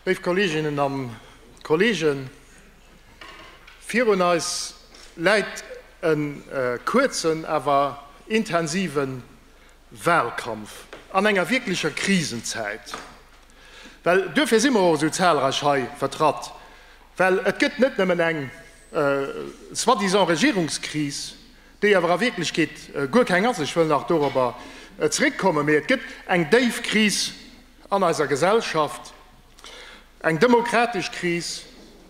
Léif Kolleeginnen a Kolleegen, virun eis läit e kuerzen, awer intensive Wahlkampf an enger wierklecher Krisenzäit. Well duerfir si mer och esou zahlreich hei vertratt, well et gëtt net nëmmen eng soi-disant Regierungskris, déi awer a Wierklechkeet guer keng ass, ech wëll nach dorobber zeréckkommen, mee et gëtt eng déif Kris an eiser Gesellschaft, eng demokratesch Kris,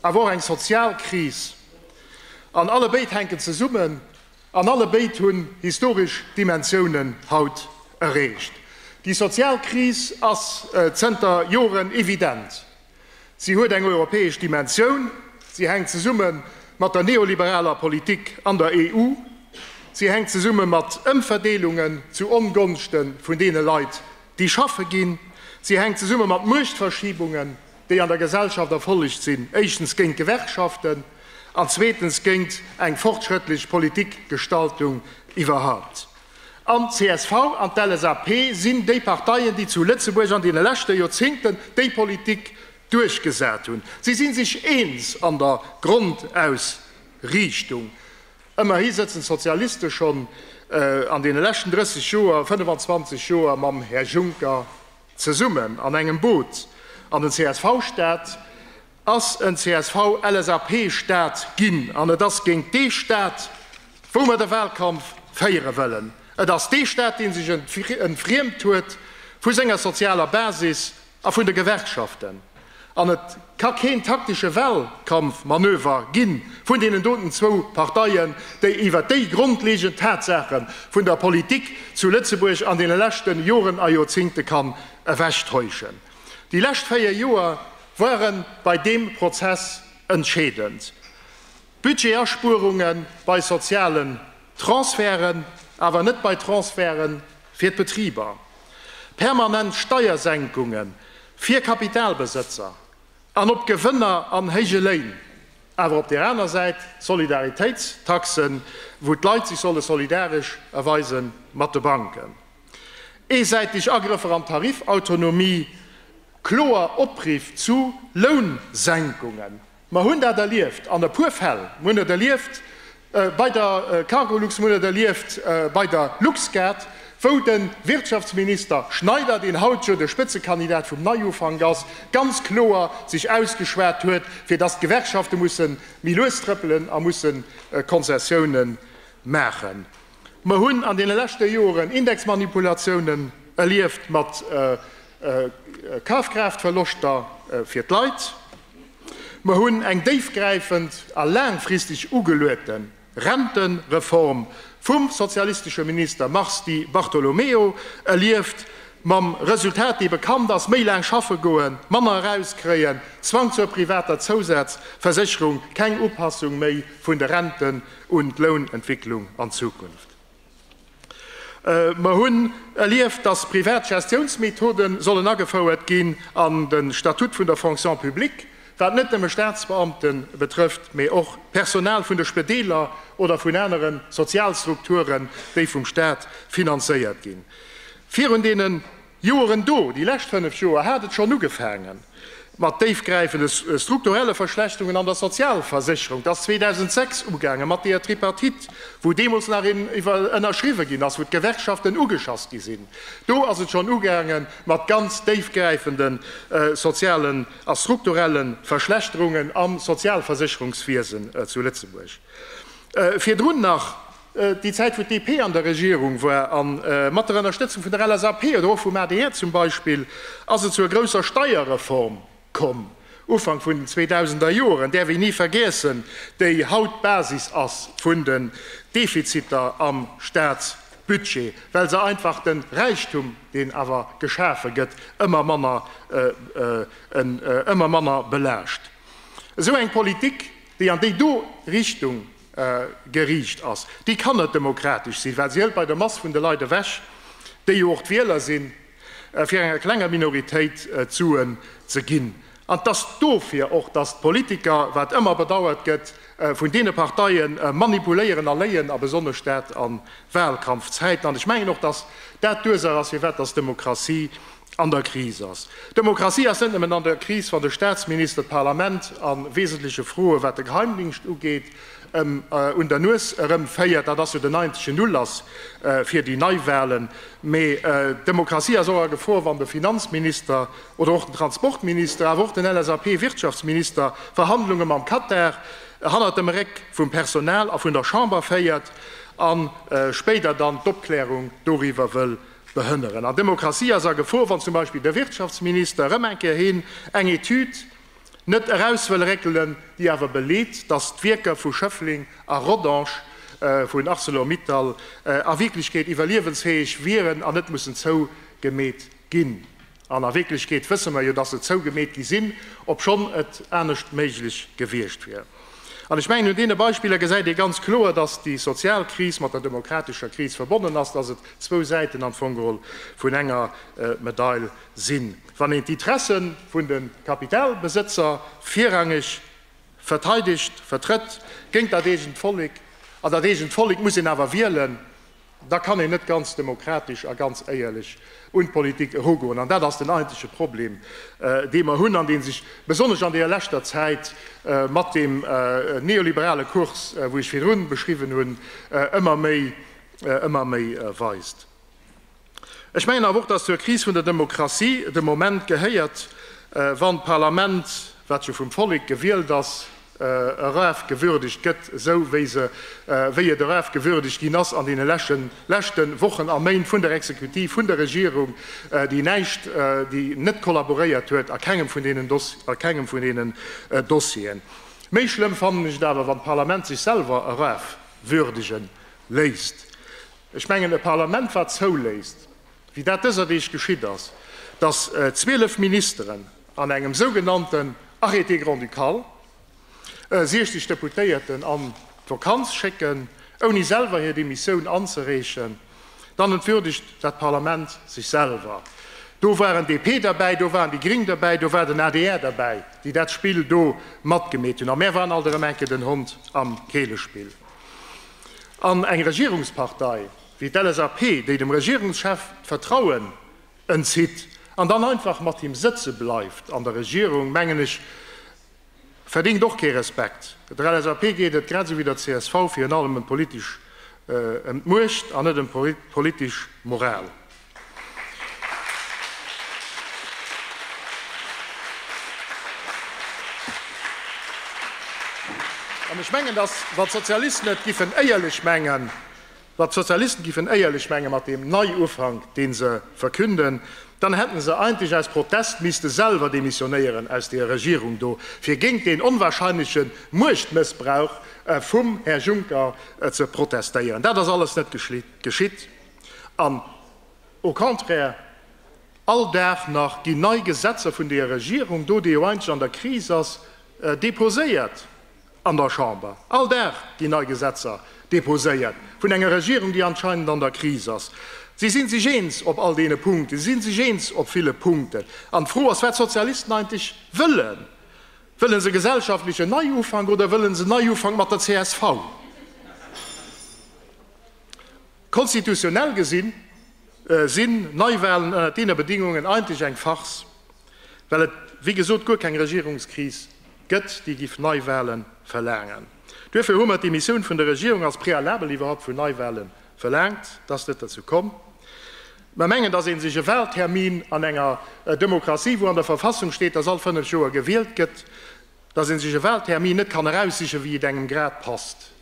awer och eng sozial Kris, an allebéid hänken zesummen. An allebéid hunn historesch Dimensiounen haut erreecht. Déi sozial Kris ass zënter Joren evident. Si huet eng europäesch Dimensioun, si hänkt zesumme mat der neoliberaler Politik an der EU, si hänkt zesumme mat Ëmverdeelungen zu Ongonschte vun deene Leit, déi schaffe ginn, si hänkt zesumme mat Muechtverschiebungen, déi an der Gesellschaft erfollegt sinn, éischtens géint d'Gewerkschaften an zweetens géint eng fortschrëttlech Politikgestaltung iwwerhaupt. An d'CSV an d'LSAP sinn déi Parteien, déi zu Lëtzebuerg an deene leschte Joerzéngten déi Politik duerchgesat hunn. Si si sech eens an der Grondausriichtung. Ëmmerhi sëtzen d'Sozialiste schonn an deene leschten 30 Joer, 25 Joer mam Här Juncker Zesummen an engem Boot an den CSV-Staat ass en CSV-LSAP-Staat ginn. An et ass géint dee Staat, wou mer de Wahlkampf féiere wëllen. Et ass dee Staat, dee sech entfriemt huet vu senger sozialer Basis a vun de Gewerkschaften. An et ka keen taktesche Wahlkampfmanöver gi vun deenen doten zwou Parteien, déi iwwer déi grondlegend Tatsaache vun der Politik zu Lëtzebuerg an deene leschte Joren a Joerzingte kann ewechtäuschen. Déi lescht 4 Joer ware bei deem Prozess entscheedend. Budgetaspuerunge bei sozialen Transferten, awer net bei Transferte fir d'Betriber. Permanent Steiersenkunge fir Kapitalbesëtzer an op Gewënner an héije Léin, awer op där aner Säit Solidaritéitstaxen, wou d'Leit sech solle solidaresch erweise mat de Banken. Eesäiteg Agrëffer an d'Tarifautonomie, kloer Opriff zu Lounsenkungen. Mer hunn dat erlieft an e puer Fäll. Mer hunn et erlieft bei der Cargolux, mer hunn et erlieft bei der Luxguard, wou de Wirtschaftsminister Schneider, deen haut jo de Spëtzekandidat vum Neiufank ass, ganz kloer sech ausgeschwat huet, fir datt d'Gewerkschafte musse méi lues trëppelen a musse Konzessiounen maachen. Mer hunn an deene leschte Joren Indexmanipulatiounen erlieft mat Kafkraaftverloschter fir d'Leit. Mer hunn eng déifgräifend a laangfristeg ugeluete Rentereform vum sozialistesche Minister Mars Di Bartolomeo erlieft, mam Resultat, dee bekannt ass, méi laang schaffe goen, manner erauskréien, Zwang zur privater Zousazversécherung, keng Upassung méi vun de Renten un d'Lounentwicklung an Zukunft. Mer hunn erlieft, dass privat Gestiounsmethode sollen agefouert ginn an de Statut vun der Fonction publique, wat net nëmme Staatsbeamte betrëfft, mee och d'Personal vun de Spedeeler oder vun anere Sozialstrukturen, déi vum Staat finanzéiert ginn. Virun deene Joeren do, déi lescht 5 Joer, hat et schonn ugefaange mat déifgräifende strukturelle Verschlechterungen an der Sozialversécherung. Et ass 2006 ugaange mat deeër Tripartite, wou deemools nach een iwwer ënnerschriwwe ginn ass, wou d'Gewerkschaften ugeschass gi sinn. Do ass et schonn ugaange mat ganz déifgräifende sozialen a strukturelle Verschlechterungen am Sozialversécherungswiesen zu Lëtzebuerg. Virdrun nach Déi Zäit, wou d'DP an der Regierung war, a mat der Ënnerstëtzung vun der LSAP oder och vum adr zum Beispill, ass et zur grousser Steierreform komm, Ufank vun den zweedausender Joren, däerf een ni vergiessen, déi haut d'Basis ass vun den Defiziter am Staatsbudget, well se einfach de Räichtum, deen awer geschafe gëtt, ëmmer manner, ëmmer manner belaascht. Esou eng Politik, déi an déi do Richtung geriicht ass, déi kann net demokratesch sinn, well si hëlt bei der Mass vun de Leit ewech, déi jo och d'Wieler sinn, fir enger klenger Minoritéit d'Suen ze ginn. An et ass dofir och, datt d'Politiker, wat ëmmer bedauert gëtt, vun deene Parteie manipuléieren a léien, a besonnesch dat a Wahlkampfzäiten. An ech mengen och, datt dat d'Ursaach ass, firwat datt d'Demokratie. an der Kris ass. D'Demokratie ass net nëmmen an der Kris, wann de Staatsminister d'Parlament a wesentleche Froe wat de Geheimdingscht ugeet, un der Nues erëmféiert, dat ass jo den eenzegen Ulass fir déi Neiwahlen, mee d'Demokratie ass och a Gefor, wann de Finanzminister oder och den Transportminister, awer och den LSAP-Wirtschaftsminister Verhandlunge mam Katar hannert dem Réck vum Personal a vun der Chamber féiert a spéider dann d'Opklärung doriwwer wëll behënneren. An d'Demokratie ass a Gefor, wann zum Beispill de Wirtschaftsminister erëm eng Kéier heen eng Etüd net eraus wëll réckelen, déi awer beleet, datt d'Wierker vu Schëffleng a Rodange vun Arcelor-Mittal a Wierklechkeet iwwerliewensfäeg wieren an net mussen zougemeet ginn. An a Wierklechkeet wësse mer jo, datt se zougemeet gi sinn, obschonn et anescht méiglech gewiescht wier. An ech mengen, un deene Beispiller gesäit ee ganz kloer, datt déi sozial Kris mat der demokratescher Kris verbonnen ass, datt et zwou Säiten am Fong geholl vun enger Medail sinn. Wann een d'Interesse vun de Kapitalbesëtzer virrangeg verteidegt, vertrëtt, géint dat eegent Vollek, an dat eegent Vollek muss een awer wielen, da kann een net ganz demokratesch a ganz éierlech un d'Politik erugoen. An dat ass den eigentleche Problem, dee mer hunn an dee sech besonnesch an deeër leschter Zäit mat deem neoliberale Kurs, wou ech virdrun beschriwwen hunn, ëmmer méi, ëmmer méi weist. Ech mengen awer och, dass zur Kris vun der Demokratie de Moment gehéiert, wann d'Parlament, wat jo vum Vollek gewielt ass, erafgewürdegt gëtt, esou wéi se, wéi et erafgewürdegt ginn ass an deene leschte Wochen a Méint vun der Exekutiv, vun der Regierung, déi näischt, déi net kollaboréiert huet a kengem vun deenen a kengem vun deenen Dossieren. Méi schlëmm fannen ech et awer, wann d'Parlament sech selwer erafwürdege léisst. Ech mengen, e Parlament, wat zouléisst, wéi dat dëser Deeg geschitt ass, datt 12 Ministeren an engem sougenannten Arrêté grand-ducal 60 Deputéierten an d'Vakanz schécken, ouni selwer hir Demissioun anzereechen, dann entwürdegt dat Parlament sech selwer. Do waren DP derbäi, do waren déi Gring derbäi, do war den adr derbäi, déi dat Spill do matgemeet hunn. A mär waren alt erëm eng Kéier den Hond am Keelespill. An eng Regierungspartei wéi d'LSAP, déi dem Regierungschef d'Vertrauen entzitt an dann einfach mat him sëtze bleift an der Regierung, mengen ech, verdéngt och kee Respekt. Der LSAP geet et, grad esou wéi der csv, virun allem ëm d'politesch, ëm d'Muecht an net ëm d'politesch Moral. An ech mengen, datt, wann d'Sozialisten et giffen éierlech mengen, wann d'Sozialisten giffen éierlech menge mat deem Neiufank, dee se verkünden, dann hätten se eigentlech aus Protest misste selwer demissionéieren aus deer Regierung do, fir géint deen onwahrscheinleche Muechtmëssbrauch vum Här Juncker ze protestéieren. Dat ass alles net geschitt. An au contraire, all Dag nach ginn nei Gesetzer vun deeër Regierung do, déi jo eigentlech an der Kris ass, déposéiert an der Chamber. All Dag ginn nei Gesetzer déposéiert vun enger Regierung, déi anscheinend an der Kris ass. Si si sech eens op all deene Punkten, si si sech eens op ville Punkten. An d'Fro ass, wat d'Sozialisten eigentlech wëllen. Wëllen se gesellschaftlechen Neiufank oder wëllen se Neiufank mat der csv? Konstitutionell gesinn, sinn Neiwahlen ënnert deene Bedingungen eigentlech eng Farce, well et wéi gesot guer keng Regierungskris gëtt, déi giff Neiwahle verlaangen. Duerfir hu mer d'Demissioun vun der Regierung als Préalabel iwwerhaupt vun Neiwahle verlaangt. Et ass net derzou komm. Mer mengen, dass ee sech e Wahltermin an enger Demokratie, wou an der Verfassung steet, dass all 5 Joer gewielt gëtt, dass ee sech e Wahltermin net kann eraussichen, wéi et engem grad passt.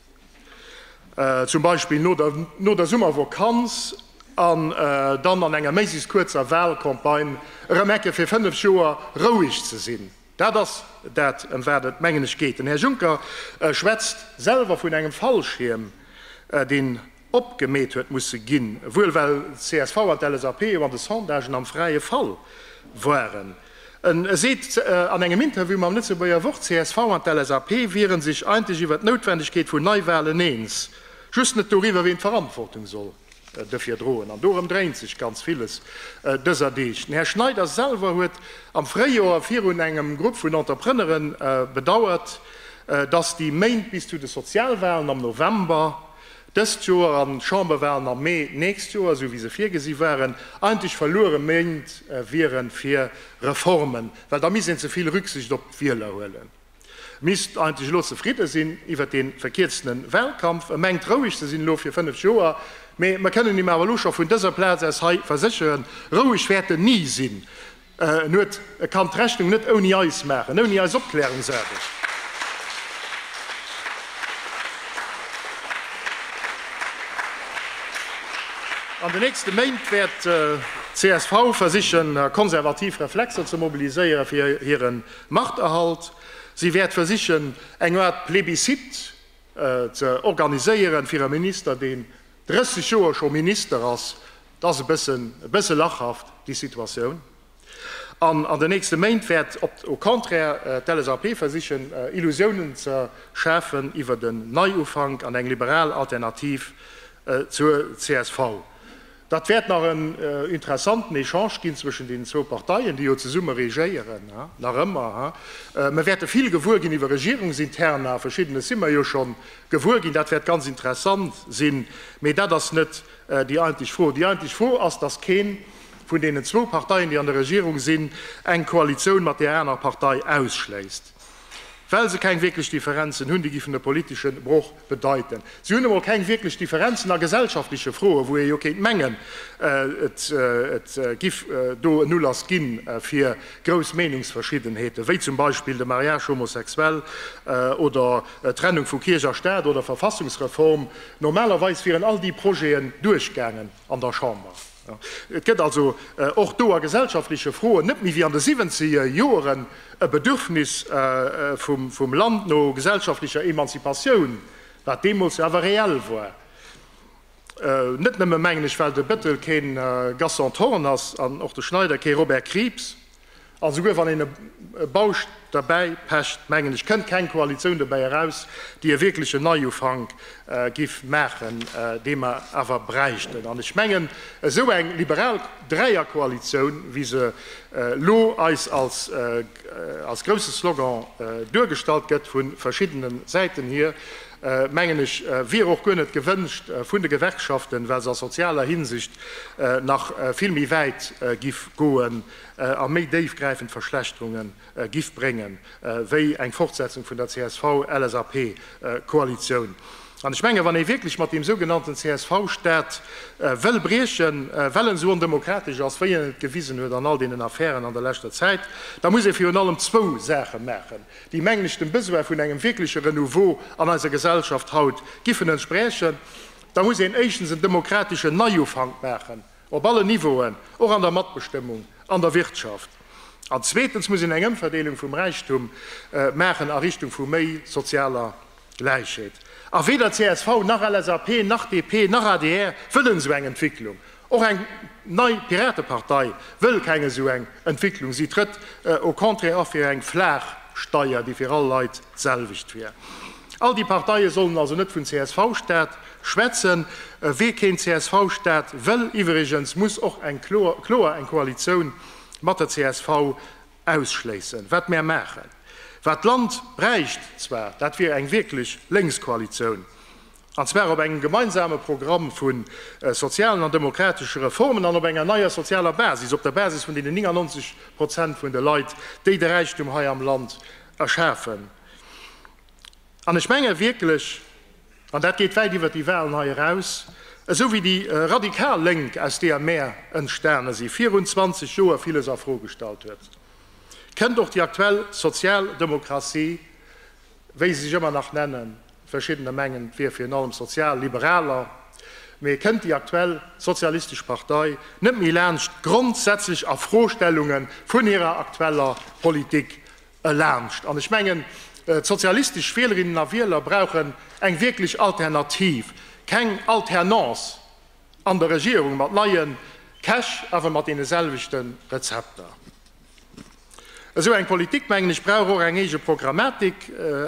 zum Beispill no der no der Summervokanz an dann an enger méiglechst kuerzer Wahlcampagne erëm ecke fir 5 Joer roueg ze sinn. Dat ass dat, ëm wat et, mengen ech, geet. Den Här Juncker schwätzt selwer vun engem Fallschierm, deen opgemeet huet musse ginn, wuel well d'CSV an d'LSAP jo an de Sondagen am fräie Fall waren. E seet an engem Interview mam Lëtzebuerger Wort, csv an d'LSAP wiere sech eigentlech iwwer d'Noutwendegkeet vun Neiwalen eens, just net doriwwer, ween d'Verantwortung soll dofir droen. An dorëm dréint sech ganz villes dëser Deeg. Den Här Schneider selwer huet am Fréijoer virun engem Grupp vun Entrepreneuren bedauert, datt déi Méint bis zu de Sozialwalen am November. dëst Joer an d'Chamberwahlen am Mee d'nächst Joer, esou wéi se virgesi waren, eigentlech verluere Méint wiere fir Reformen, well da misst een ze vill Rücksicht op d'Wieler huelen. Misst eigentlech elo zefridde sinn iwwert dee verkierztene Wahlkampf. E mengt roueg ze sinn elo fir 5 Joer, mee mer kënnen him awer elo scho vun dëser Plaz aus hei versécheren, roueg wäert en ni sinn. En huet, e kann d'Rechnung net ouni eis maachen, ouni eis Opklärungsaarbecht. An de nächste Méint wäert d'CSV versichen, konservativ Reflexer ze mobiliséieren fir hire Machterhalt. Si wäert versichen, eng Aart Plebiscite ze organiséieren fir e Minister, deen 30 Joer scho Minister ass. Et ass e bëssen, e bësse lachhaft, déi Situatioun. An an den nächste Méint wäert op au contraire d'LSAP versichen, Illusiounen ze schafen iwwert en Neiufank an eng liberal Alternativ zur csv. Dat wäert nach en interessanten Echange ginn zwëschen deenen zwou Parteien, déi jo zesumme regéieren, nach ëmmer. Mer wäerte vill gewuer ginn iwwer Regierungsinterna, Verschiddenes si mer jo scho gewuer ginn, dat wäert ganz interessant sinn. Mee dat ass net déi eigentlech Fro. Déi eigentlech Fro ass, datt kee vun deenen zwou Parteien, déi an der Regierung sinn, eng Koalitioun mat där anerer Partei ausschléisst. Well se keng wierklech Differenzen hunn, déi giffen e politesche Broch bedeiten. Si hunn emol keng wierklech Differenzen a gesellschaftleche Froen, wou ee jo kéint mengen, et giff do en Ulass gi fir grouss Meenungsverschiddenheeten, wéi zum Beispill de Mariage homosexuel oder d'Trennung vu Kierch a Staat oder Verfassungsreform. Normalerweis wieren all déi Projeten duerchgaangen an der Chamber. Et gëtt also och do a gesellschaftleche Froen net méi wéi an de siwwenzeger Joeren e Bedürfnis vum Land no gesellschaftlecher Emanzipatioun, wat deemools jo awer reell war. Net nëmme, mengen ech, well de Bettel kee Gaston Thorn ass an och de Schneider kee Robert Krieps. An esouguer wann een e Bausch derbäi pecht, mengen ech, kënnt keng Koalitioun dobäi eraus, déi e wierklechen Neiufank giff maachen, dee mer awer bräichten. An ech mengen, esou eng liberal Dräierkoalitioun, wéi se elo eis als als grousse Slogan duergestallt gëtt vu verschiddene Säiten hier, mengen ech, wier och guer net gewënscht vun de Gewerkschaften, well se a sozialer Hinsicht nach vill méi wäit giff goen a méi déifgräifend Verschlechterunge giff bréngen, wéi eng Fortsetzung vun der CSV-LSAP-Koalitioun. An ech mengen, wann ee wierklech mat deem sougenannten CSV-Staat wëll briechen, well en esou ondemokratesch ass, wéi en et gewisen huet an all deenen Affären an der leschter Zäit, da muss ee virun allem zwou Saache maachen, déi, mengen ech, dem Besoin vun engem wierkleche Renouveau an eiser Gesellschaft haut giffen entsprechen. Da muss een éischtens en demokrateschen Neiufank maachen, Op allen Niveauen, och an der Matbestëmmung an der Wirtschaft. An zweetens muss een eng Ëmverdeelung vum Räichtum maachen a Richtung vu méi sozialer Gläichheet. A weder csv nach LSAP nach DP nach adr wëllen esou eng Entwicklung. Och eng nei Piratepartei wëll keng esou eng Entwicklung. Si trëtt au contraire a fir eng flaach Steier, déi fir all Leit d'selwecht wier. All déi Parteie sollen also net vun CSV-Staat schwätzen. Wee keen CSV-Staat wëll iwwregens, muss och eng kloer eng Koalitioun mat der csv ausschléissen. Wat mär maachen, wat d'Land bräicht zwar, dat wier eng wierklech Lénkskoalitioun, an zwar op engem gemeinsame Programm vu sozialen an demokratesche Reformen an op enger neier sozialer Basis, op der Basis vun deenen 99 Prozent vun de Leit, déi de Räichtum hei am Land erschafen. An ech menge wierklech, an dat geet wäit iwwert déi Wahlen hei eraus, esou wéi déi radikal Lénk, aus deeër mär entstane si virun 20 Joer, villes a Fro gestallt huet, kënnt och déi aktuell Sozialdemokratie, wéi se sech ëmmer nach nennen, verschiddener mengen et wier virun allem Sozialliberaler, mee kënnt déi aktuell sozialistesch Partei net méi laanscht grondsätzlech Afrostellunge vun hirer aktueller Politik laanscht. An ech mengen, d'sozialistesch Wielerinnen a Wieler brauchen eng wierklech Alternativ, keng Alternance an der Regierung mat neie Käch, awer mat deene selwechte Rezepter. Esou eng Politik, mengen ech, brauch och eng eege Programmatik,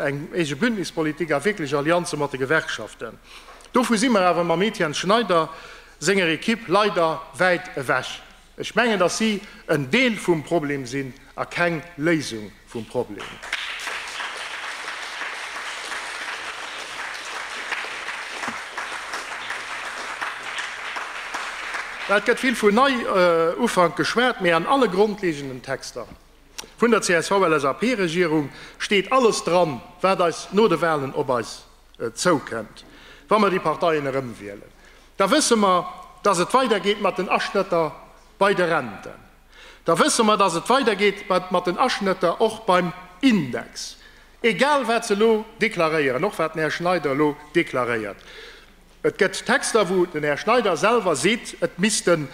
eng eege Bündnispolitik a wierklech Allianze mat de Gewerkschaften. Dovu si mer awer mam Etienne Schneider senger Equipe leider wäit ewech. Ech mengen, dass si en Deel vum Problem sinn a keng Léisung vum Problem. Well et gëtt vill vun Neiufank geschwat, mee an alle grondlegenden Texter vun der CSV-LSAP-Regierung steet alles dran, wat eis no de Wahlen op eis zoukënnt, wa mer déi Parteien erëmwielen. Da wësse mer, dass et weidergeet mat den Aschnëtter bei de Renten. Da wësse mer, dass et weidergeet mat den Aschnëtter och beim Index, egal wat se elo deklaréieren, och wat den Här Schneider elo deklaréiert. Et gëtt Texter, wou den Här Schneider selwer seet, et missten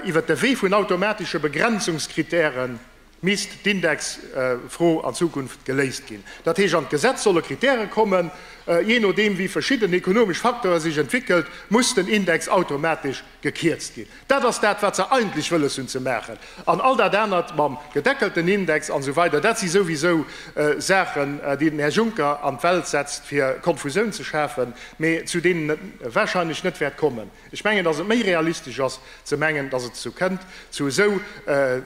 iwwert de Wee vun automatesche Begrenzungskritäre misst d'Indexfro an Zukunft geléist ginn. Dat heescht, an d'Gesetz solle Kritäre kommen, jee nodeem wéi verschidden ekonomesch Facteure sech entwéckelt, muss den Index automatesch gekierzt ginn. Dat ass dat, wat se eigentlech wëlles hunn ze maachen. An all dat anert mam gedeckelten Index an esou weider, dat si souwisou Saachen, déi den Här Juncker an d'Welt setzt, fir Konfusioun ze schafen, mee zu deenen et wahrscheinlech net wäert kommen. Ech mengen, datt et méi realistesch ass ze mengen, datt et dozou kënnt, zu esou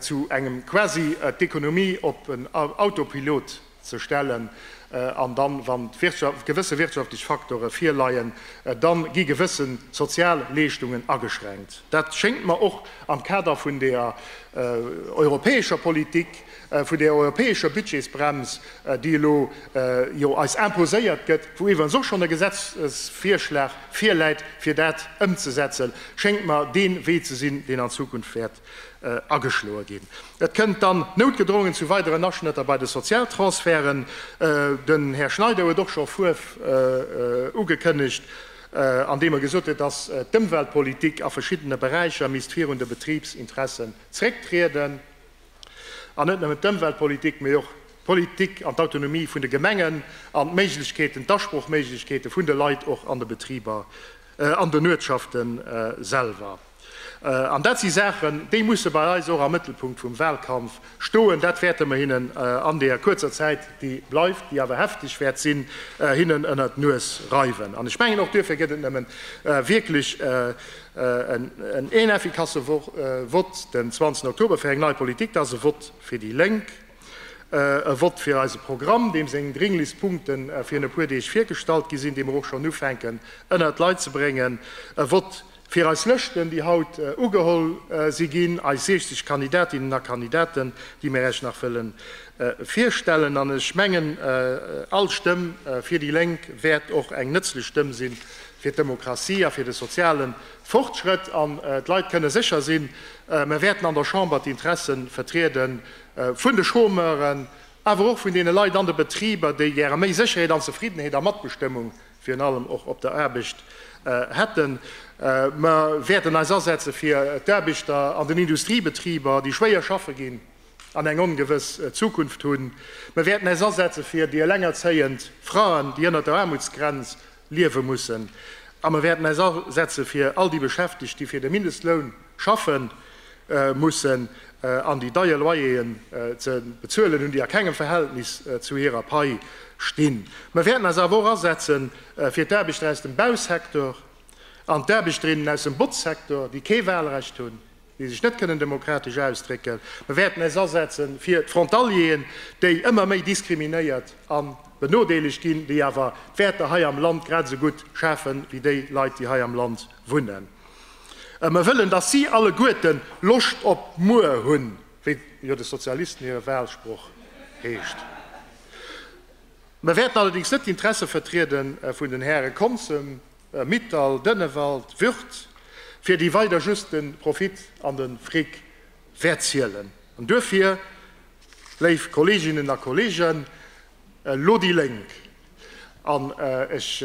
zu engem quasi d'Ekonomie op en Autopilot ze stellen an dann, wann gewësse wirtschaftlech Faktore virleien, da gi gewësse sozial Leeschtungen ageschränkt. Dat schéngt mer och am Kader vun der europäescher Politik, vun der europäescher Budgetsbrems, déi elo jo eis imposéiert gëtt, wou iwwerens och schonn e Gesetzesvirschlag virläit, fir dat ëmzesetzen, schéngt mer dee Wee ze sinn, deen an Zukunft wäert ageschloe ginn. Et kënnt dann noutgedrongen zu weideren Aschnëtter bei de Sozialtransferten. Den Här Schneider huet och scho Fuerf ugekënnegt, andeem e gesot huet, dass d'Ëmweltpolitik a verschiddene Beräicher misst virun de Betribsinteressen zrécktrieden. An net nëmmen d'Ëmweltpolitik, mee och d'Politik an d'Autonomie vun de Gemengen an d'Méiglechkeeten, d'Asprochméiglechkeete vun de Leit och an de Betriber, an den Uertschafte selwer. An dat si Saachen, déi musse bei eis och am Mëttelpunkt vum Wahlkampf stoen. Dat wäerte mer hinnen an deeër kuerzer Zäit, déi bleift, déi awer hefteg wäert sinn, hinnen ënnert d'Nues reiwen. An ech mengen, och duerfir gëtt et nëmmen wierklech en ineffikasse Vott den 20 Oktober fir eng nei Politik. Dat ass e Vott fir déi Lénk, e Vott fir eise Programm, deem seng dringlichst Punkte virun e puer Deeg virgestallt gi sinn, dee mer och schonn ufänken ënnert d'Leit ze bréngen, e Vott Fir eis Lëschten, déi haut ugeholl si ginn, eis 60 Kandidatinnen a Kandidaten, déi mir Iech nach wëlle virstellen. An ech mengen, all Stëmm fir déi Lénk wäert och eng nëtzlech Stëmm si fir d'Demokratie a fir de soziale Fortschrëtt. An d'Leit kënne sécher sinn, mer wäerten an der Chamber d'Interesse vertriede vun de Chômeuren, awer och vun deene Leit an de Betriber, déi gäre méi Sécherheet an Zefriddenheet a Matbestëmmung virun allem och op der Aarbecht hätten. Mer wäerten eis asetze fir d'Aarbechter an den Industriebetriber, déi schwéier schaffe ginn an eng ongewëss Zukunft hunn. Mer wäerten äis asetze fir déi elengerzéiend Fraen, déi ënnert der Aarmutsgrenz liewe mussen. A mer wäerten äis asetze fir all déi Beschäftegt, déi fir de Mindestloun schaffe mussen an déi deier Loyeren ze bezuelen hunn, déi a kengem Verhältnis zu hirer Pai stinn. Mer wäerten eis awer och asetze fir d'Aarbechter aus dem Bausecteur an d'Aarbechterinnen aus dem Botzsecteur, déi kee Wahlrecht hunn, déi sech net kënnen demokratesch ausdrécken. Mer wäerten eis asetze fir d'Frontalieren, déi ëmmer méi diskriminéiert a benodeelegt ginn, déi awer d'Wäerter hei am Land grad esou gutt schafen, wéi déi Leit, déi hei am Land wunnen. Mer wëllen, dass si alleguerten Loscht op muer hunn, wéi jo de Sozialisten hire Wahlsproch heescht. Mer wäerten allerdéngs net d'Interesse vertriede vun den Häre Konsem, Mittal, Dënnewald, Würth, fir déi weider just de Profit an de Fric wäert zielen. An duerfir, léif Kolleeginnen a Kolleegen, Elo déi Lénk. An ech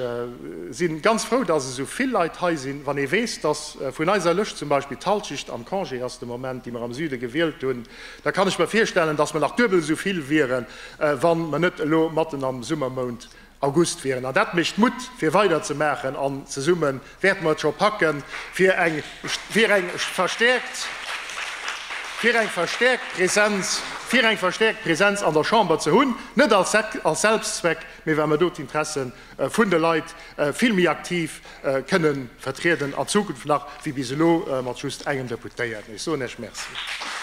si ganz frou, dass esou vill Leit hei sinn. Wann ee weess, dass vun eiser Lëscht zum Beispill d'Halschecht am Congé ass de Moment, déi mer am Süde gewielt hunn, da kann ech mer virstellen, dass mer nach duebel esou vill wieren, wa mer net elo matten am Summermount August wieren. An dat mécht Mutt, fir weiderzemaachen. An zesumme wäerte mer et scho packen, fir eng, fir eng verstäerkt, fir eng verstäerkt Präsenz, fir eng verstäerkt Präsenz an der Chamber ze hunn, net als, als Selbstzweck, mee well mer do d'Interesse vun de Leit vill méi aktiv kënnen vertrieden an Zukunft nach wéi bis elo mat just engem Deputéierten. Ech soen Iech Merci.